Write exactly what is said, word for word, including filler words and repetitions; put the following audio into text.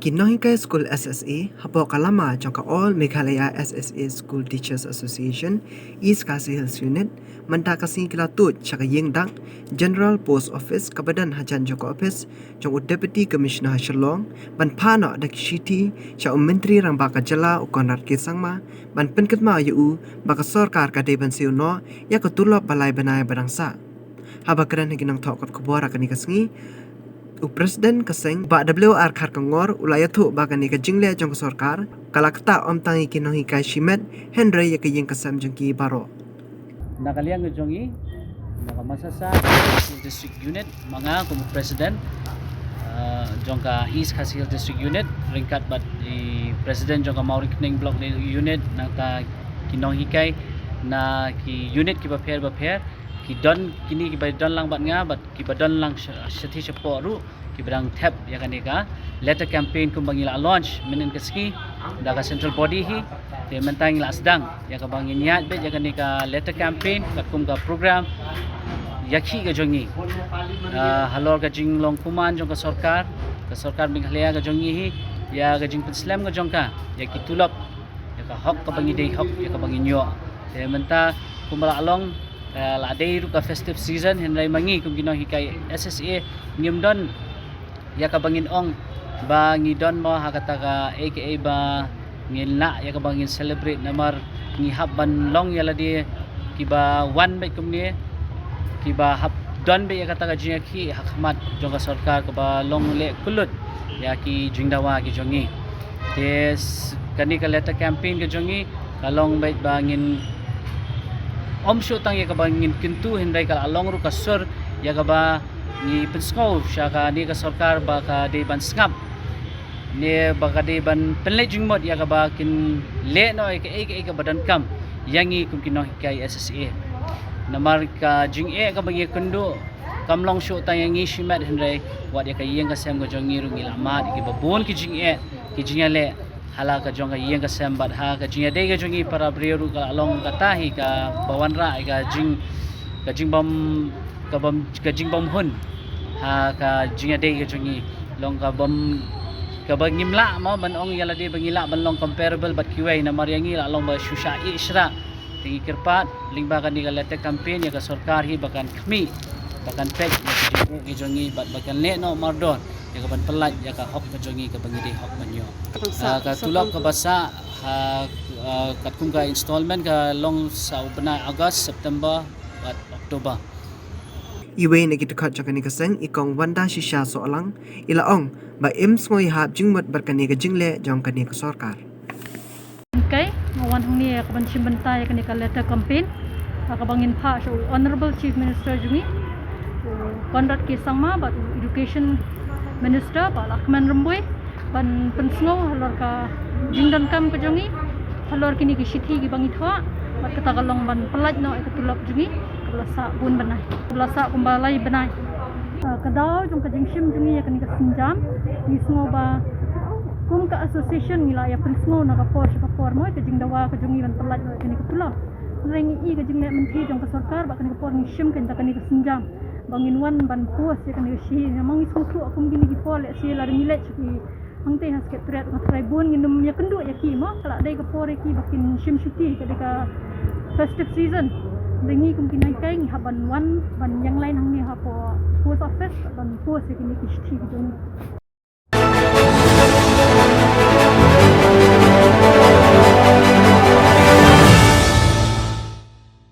Ki nonghikai skul S S A hapoh ka lama jong ka All Meghalaya S S A School Teachers Association, East Khasi Hills Unit, mynta ka sngi ki la tuid sha ka ïing dak General Post Office kaba don hajan jong ka ophis jong u Deputy Commissioner ha Shillong, ban phah noh da ki shithi sha u Myntri Rangbah ka jylla u Conrad K Sangma, ban pynkynmaw ïa u ba ka sorkar ka dei ban siew noh ïa ka tulop ba lai bnai ba dang sah. Haba kren ha ki nongthoh kot khubor ha kane ka sngi, u President ka seng Bah W R Kharkongor u la ïathuh ba kane ka jingleh jong ka sorkar ka la ktah ym tang ïa ki nonghikai shimet, hynrei ïa ka ïing ka sem jong ki baroh. Na ka liang ka jong i, na ka Masasa District Unit, ma nga kum u President, uh, jong ka East Khasi Hills District Unit, ryngkat bad i President jong ka Mawryngkneng Block Unit, nangta ki nonghikai na ki unit kiba pher ba pher, ki don kine kiba don lang bad nga, bad kiba don lang sha-, shathie shapoh ruh, kiba dang thep ïa kane ka letter campaign kumba ngi la launch mynnin ka sngi da ka central body hi. Te mynta ngi la sdang ïa kaba ngin ïaid beit ïa kane ka letter campaign katkum ka program ïakhih ka jong ngi. Ah, halor ka jinglong kuman jong ka sorkar, ka sorkar Meghalaya ka jong ngi hi, ïa ka jingpynslem ka jong ka ïa ki tulop, ïa ka hok kaba ngi dei hok, ïa kaba ngin ïoh. Te mynta kumba la long, eh, la dei ruh ka festive season, hynrei ma ngi kum ki nonghikai S S A ngim don ïa kaba ngin ong ba ngi don mo ha kata kaei kaei ba ngin lah ïa kaba ngin celebrate, namar ngi hap ban long ïa lade kiba wan beit kumne, kiba hap don beit ïa kata ka jingïakhih ha khmat jong ka sorkar kaba long leh kyllut ïa ki jingdawa ki jong ngi. Te s-, kane ka letter campaign ka jong ngi ka long beit ba ngin ym shu tang ïa kaba ngin kyntu, hynrei ka la long ruh ka sur ïa kaba ngi pynsngew sha kane ka sorkar ba ka dei ban sngap, ne ba ka dei ban pynleit jingmut ïa kaba kin leh noh ïa kaei kaei kaba donkam ïa ngi kum ki nonghikai S S A. Namar ka jingeh kaba ngi kynduh kam long shuh tang ïa ngi shimet, hynrei wat ïa ka ïing ka sem ka jong ngi ruh ngi la mad ïa kiba bun ki jingeh, ki jingïaleh ha la ka jong ka ïing ka sem bad ha ka jingïadei ka jong ngi para briew ruh ka la long kata hi kaba wanrah ïa ka jing, ka jingbym, ka bym, ka jingbymhun ha ka jingïadei ka jong ngi. Long ka bym, kaba ngim lah mo ban ong ïa lade ba ngi lah ban long comparable bad kiwei, namar ïa ngi la long ba shu shah ïeh shrah. Te ngi kyrpad lyngba kane ka letter campaign ïa ka sorkar hi ba kan khmih, ba kan peit ïa ka jingeh ka jong ngi bad ba kan leh noh mardor ïa ka ban pyllait ïa ka hok ka jong ngi kaba ngi dei hok ban ïoh. Ah, ka tulop kaba sah ha, ah, katkum ka installment ka long sa u bnai August, September bad October. Iwei na ki dkhot jong kane ka seng, i Kong Wanda Shisha Sohlang, i la ong ba im sngewhap jingmut bad kane ka jingleh jong kane ka sorkar. Ngi, nga wan hangne ïa ka ban shim bynta ïa kane ka letter campaign, ïa kaba ngin phah sha u Honorable Chief Minister jong ngi, u Conrad K Sangma, bad u Education Minister Bah Lahkmen Rymbui, ban pynsngew halor ka jingdonkam ka jong ngi halor kine ki shithi kiba ngi thoh, bad kata ka long ban pyllait noh ïa ka tulop jong ngi kaba la sah bun bnai, kaba la sah kumba lai bnai. Ah, ka daw jong ka jingshim jong ngi ïa kane ka sienjam, ngi sngew ba kum ka association ngi la ïa pynsngew na ka por sha ka por mo ïa ka jingdawa ka jong ngi ban pyllait noh ïa kane ka tulop. Hynrei ngi i ka jingleh mynta jong ka sorkar, bad kane ka por ngi shim kane ka sienjam ba ngin wan ban post ïa kane ka shithi. Namar ngi sngewthuh kum kine ki por lehse lada ngi leit sha ki hangtei ha Secretariat nga tharai bun ngin ym ïakynduh ïa ki mo, ka la dei ka por ïa ki ba kin shim shuti, ka dei ka festive season. Te ngi kum ki nonghikai ngi hap ban wan ban ïeng lain hangne hapoh post office ban post ïa kine ki shithi ki jong ngi.